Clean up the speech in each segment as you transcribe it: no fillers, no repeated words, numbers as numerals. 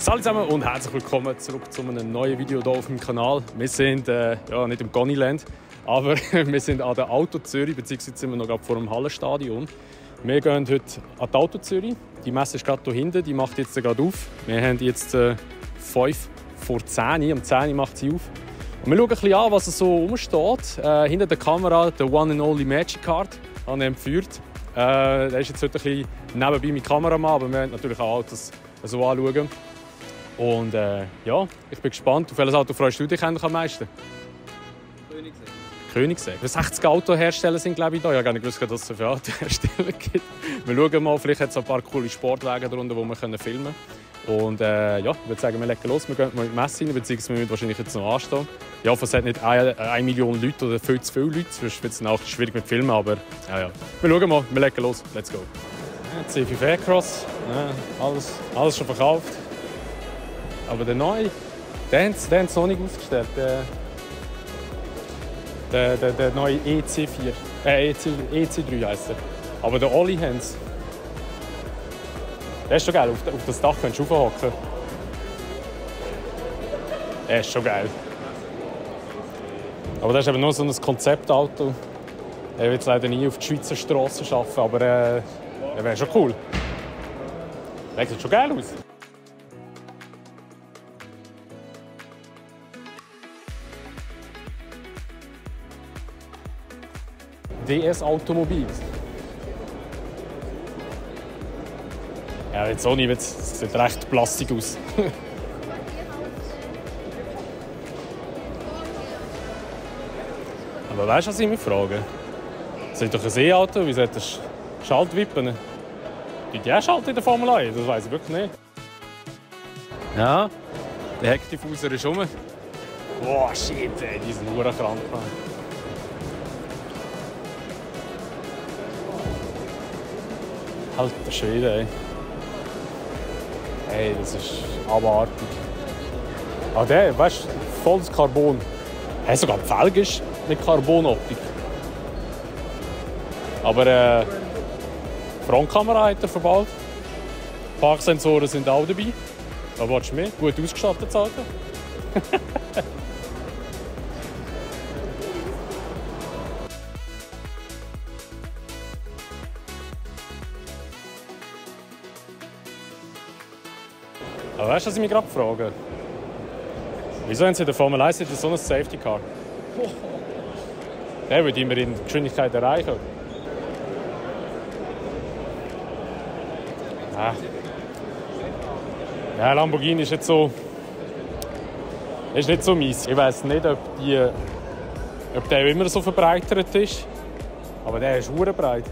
Hallo zusammen und herzlich willkommen zurück zu einem neuen Video hier auf dem Kanal. Wir sind ja, nicht im Goniland, aber wir sind an der Auto Zürich, beziehungsweise sind wir noch vor dem Hallenstadion. Wir gehen heute an die Auto Zürich. Die Messe ist gerade hier hinten, die macht jetzt gerade auf. Wir haben jetzt 5 vor 10 Uhr, um 10 Uhr macht sie auf. Und wir schauen ein bisschen an, was so rumsteht. Hinter der Kamera der One and Only Magic Card, an ihm geführt. Der ist jetzt heute ein bisschen nebenbei mit Kameramann, aber wir werden natürlich auch Autos so anschauen. Und ja, ich bin gespannt. Auf welches Auto freust du dich eigentlich am meisten? Koenigsegg. Koenigsegg. 60 Autohersteller sind, glaube ich, da. Ich habe gar nicht gewusst, dass es so viele Autohersteller gibt. Wir schauen mal, vielleicht hat es ein paar coole Sportwagen darunter, die wir filmen können. Und ja, ich würde sagen, wir legen los. Wir gehen mal in die Messe rein, beziehungsweise wir müssen wahrscheinlich jetzt noch anstehen. Ich hoffe, es hat nicht 1 Million Leute oder viel zu viele Leute. Sonst wird es auch schwierig mit Filmen, aber ja. Wir schauen mal, wir legen los. Let's go. Ja, C5 Aircross, ja, alles schon verkauft. Aber der neue, den haben sie noch nicht ausgestellt. Der neue EC4, EC3 heisst er. Aber der Oli haben sie. Der ist schon geil, auf das Dach kannst du raufhocken. Der ist schon geil. Aber das ist eben nur so ein Konzeptauto. Er wird leider nie auf die Schweizer Straßen schaffen, aber der wäre schon cool. Der sieht schon geil aus. DS Automobil. Ja, jetzt auch nicht, es sieht recht plastik aus. Aber weißt du, was ich mich frage? Das ist doch ein E-Auto, wie sollte das Schaltwippen? Gibt die auch Schalt in der Formel 1? Das weiss ich wirklich nicht. Ja, der Heckdiffuser ist rum. Boah, shit, ey, die sind nur krank. Alter Schwede, ey. Hey, das ist abartig. Ah, der, weißt du, volles Carbon. Hey, sogar die Felge ist mit Carbonoptik. Aber die Frontkamera hat er verbaut. Parksensoren sind auch dabei. Da willst du mehr. Gut ausgestattet, das Auto. Aber weißt du, was ich mich gerade frage? Wieso haben sie in der Formel 1 so ein Safety Car? Der würde immer in Geschwindigkeit erreichen. Ja, Lamborghini ist nicht so. Ist nicht so mies. Ich weiss nicht, ob der immer so verbreitert ist. Aber der ist verdammt breit.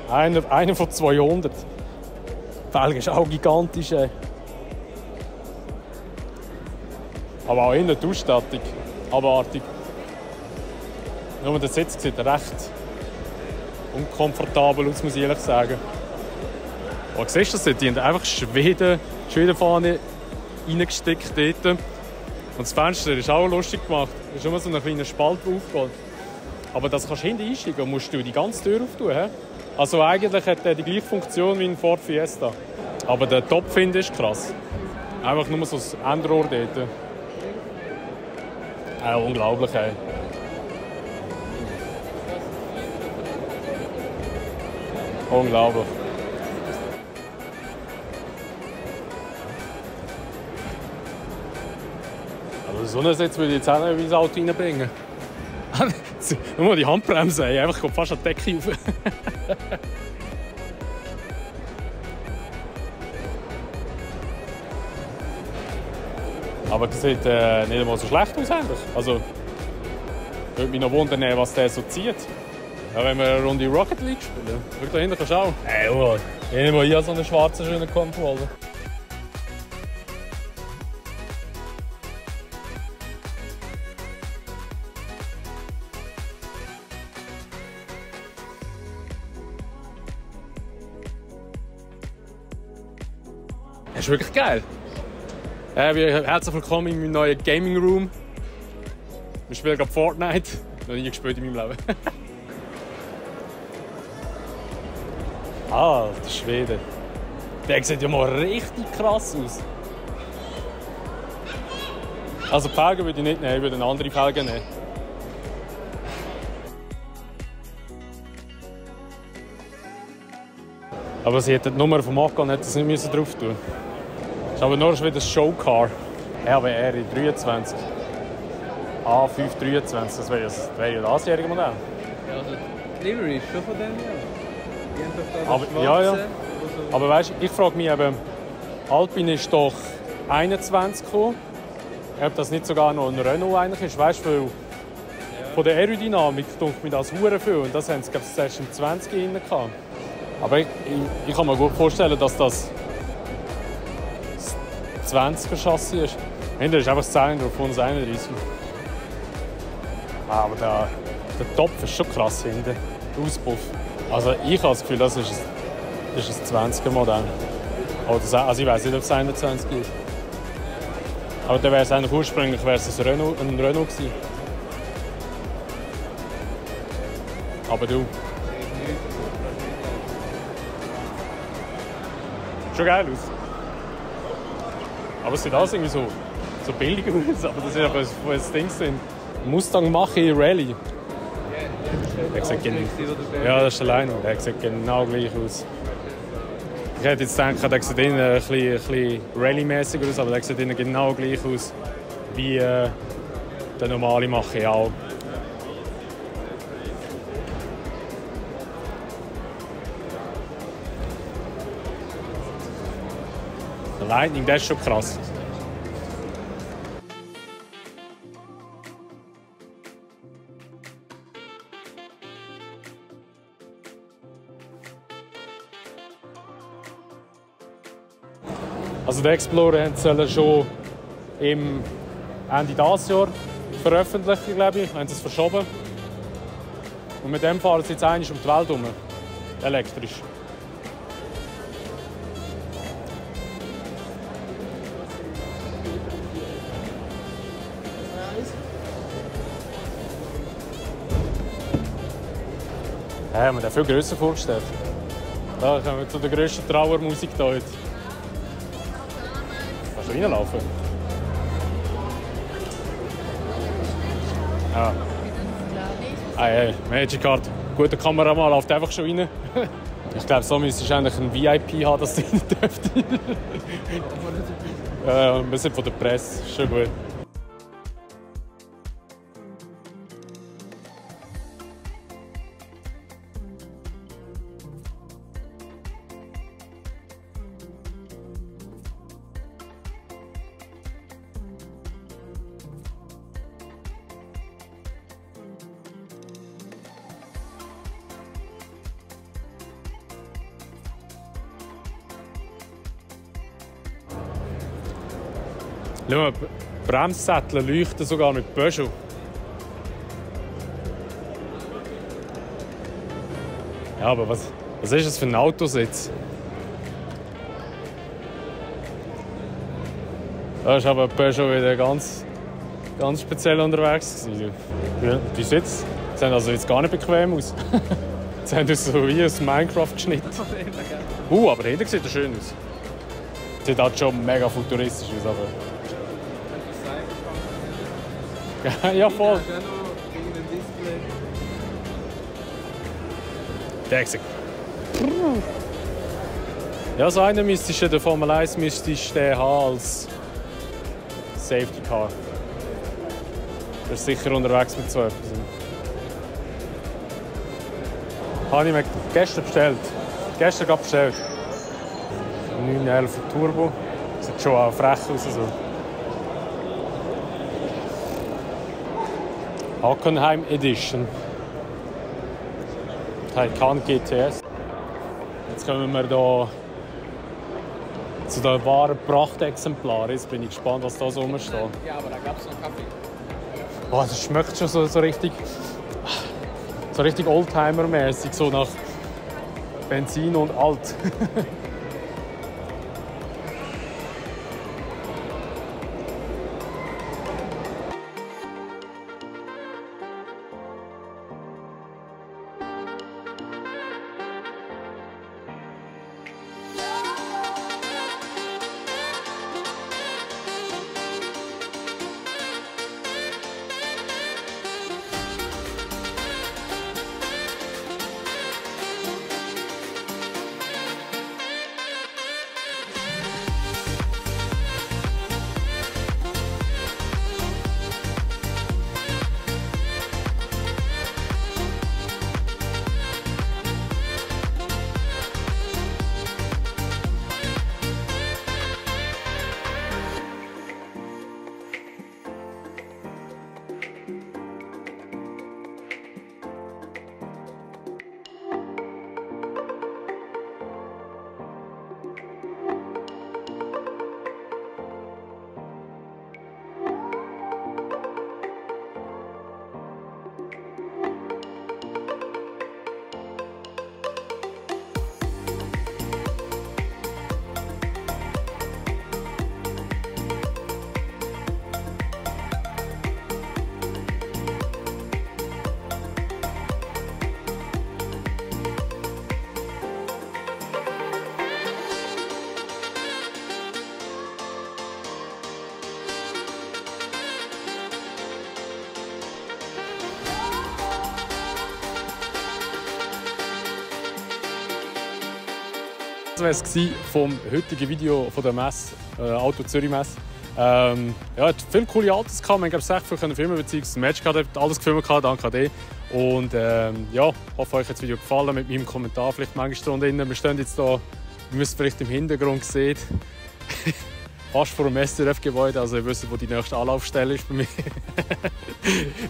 Einer von 200. Die Felge ist auch gigantisch. Aber auch innen die Ausstattung. Abartig. Nur der Sitz sieht recht unkomfortabel aus, muss ich ehrlich sagen. Aber siehst du das? Die haben einfach Schwedenfahne reingesteckt dort. Und das Fenster ist auch lustig gemacht. Da ist immer so ein kleiner Spalt, der aufgeht. Aber das kannst du hinten einsteigen und musst du die ganze Tür auftun. He? Also eigentlich hat er die gleiche Funktion wie ein Ford Fiesta. Aber der Topf ist krass. Einfach nur so das Endrohr dort. Unglaublich, ey. Unglaublich. Also so einen Sitz würde ich jetzt auch nicht ins Auto reinbringen. Nur die Handbremse, ey. Einfach kommt fast an die Decke rauf. Aber es sieht nicht einmal so schlecht aus. Also, ich würde mich noch wundern, was der so zieht. Ja, wenn wir eine Runde Rocket League spielen. Schau da hinten, kannst du auch. Ey, oh, ich habe hier so einen schwarzen, schönen Controller. Das ist wirklich geil. Herzlich willkommen in meinem neuen Gaming Room. Wir spielen gerade Fortnite. Noch nie gespielt in meinem Leben. Alter Schwede. Der sieht ja mal richtig krass aus. Also Felgen würde ich nicht nehmen, ich würde eine andere Felgen nehmen. Aber sie hätten die Nummer vom Ocon nicht drauf tun. Das ist aber nur wieder ein Showcar. RWR 23. A523, das wäre ja das jährige Modell. Ja, also die Livery ist schon von dem Jahr. Die haben doch da Aber, das ja, ja. Schwarze, wo so- Aber weißt, ich frage mich eben, Alpine ist doch 21 gekommen. Ob das nicht sogar noch ein Renault eigentlich ist, weißt du, weil von der Aerodynamik denkt mir das hure viel und das haben sie glaube ich erst im 20 drin gehabt. Aber ich kann mir gut vorstellen, dass das 20er Chassis ist. Hinter ist einfach das 10 drauf und das 31. Aber der Topf ist schon krass hinten, der Auspuff. Also ich habe das Gefühl, das ist ein 20er Modell. Also ich weiß nicht, ob es 21 ist. Aber dann wäre es eigentlich ursprünglich ein Renault gewesen. Aber du. Schon geil aus. Aber es sieht alles irgendwie so billig aus. Aber das ist aber das Ding sind. Mustang Mach-E Rallye. Der sieht ja, das ist allein. Der sieht genau gleich aus. Ich hätte jetzt gedacht, der sieht innen ein bisschen Rallye-mäßig aus, aber der sieht innen genau gleich aus wie der normale Mach-E auch. Der Lightning, der ist schon krass. Also der Explorer soll schon im Ende dieses Jahr veröffentlichen, glaube ich. Haben sie es verschoben. Und mit dem fahren sie jetzt einmal um die Welt herum. Elektrisch. Ja, haben wir den viel grösser vorgestellt. Da kommen wir zu der grössten Trauermusik hier heute. Kannst du reinlaufen? Ja. Hey, Magic Card. Guter Kameramann läuft einfach schon rein. Ich glaube, so müsstest du eigentlich einen VIP haben, dass du rein dürft. Wir sind von der Presse. Schon gut. Schau mal, Bremssättel leuchten sogar mit Peugeot. Ja, aber was ist das für ein Autositz? Da ist aber Peugeot wieder ganz speziell unterwegs gewesen. Ja, die Sitze sehen also jetzt gar nicht bequem aus. Die sehen das so wie aus Minecraft geschnitten. Aber hinten sieht er schön aus. Sieht halt schon mega futuristisch aus. Aber ja, voll. Hast du auch noch irgendein Display? Der gesagt. Ja, so einen müsstest du in der Formel 1 müsstest du haben als Safety Car. Der ist sicher unterwegs mit so etwas. Habe ich mir gestern bestellt. Gestern gerade bestellt. 911 Turbo. Sieht schon auch frech aus. So. Hockenheim Edition. Taycan GTS. Jetzt kommen wir hier zu den wahren Prachtexemplaren. Jetzt bin ich gespannt, was da so rumsteht. Ja, aber da gab es noch Kaffee. Oh, das schmeckt schon so richtig Oldtimer-mäßig, so nach Benzin und alt. Das war es vom heutigen Video von der Messe, Auto Zürich Messe. Ja, hat viele coole Autos gehabt. Wir haben sehr viel filmen, beziehungsweise Match hat alles gefilmt, danke an dich. Und ja, hoffe euch hat das Video gefallen mit meinem Kommentar. Vielleicht manchmal drin. Wir stehen jetzt hier, ihr müsst vielleicht im Hintergrund sehen, fast vor dem SRF-Gebäude, also ihr wisst, wo die nächste Anlaufstelle ist bei mir.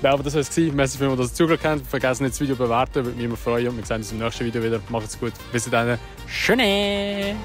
Nein, aber das war es. Merci vielmals, dass ihr zugehört habt. Vergesst nicht das Video zu bewerten, würde mich immer freuen. Und wir sehen uns im nächsten Video wieder. Macht's gut. Bis dann. Tschüss.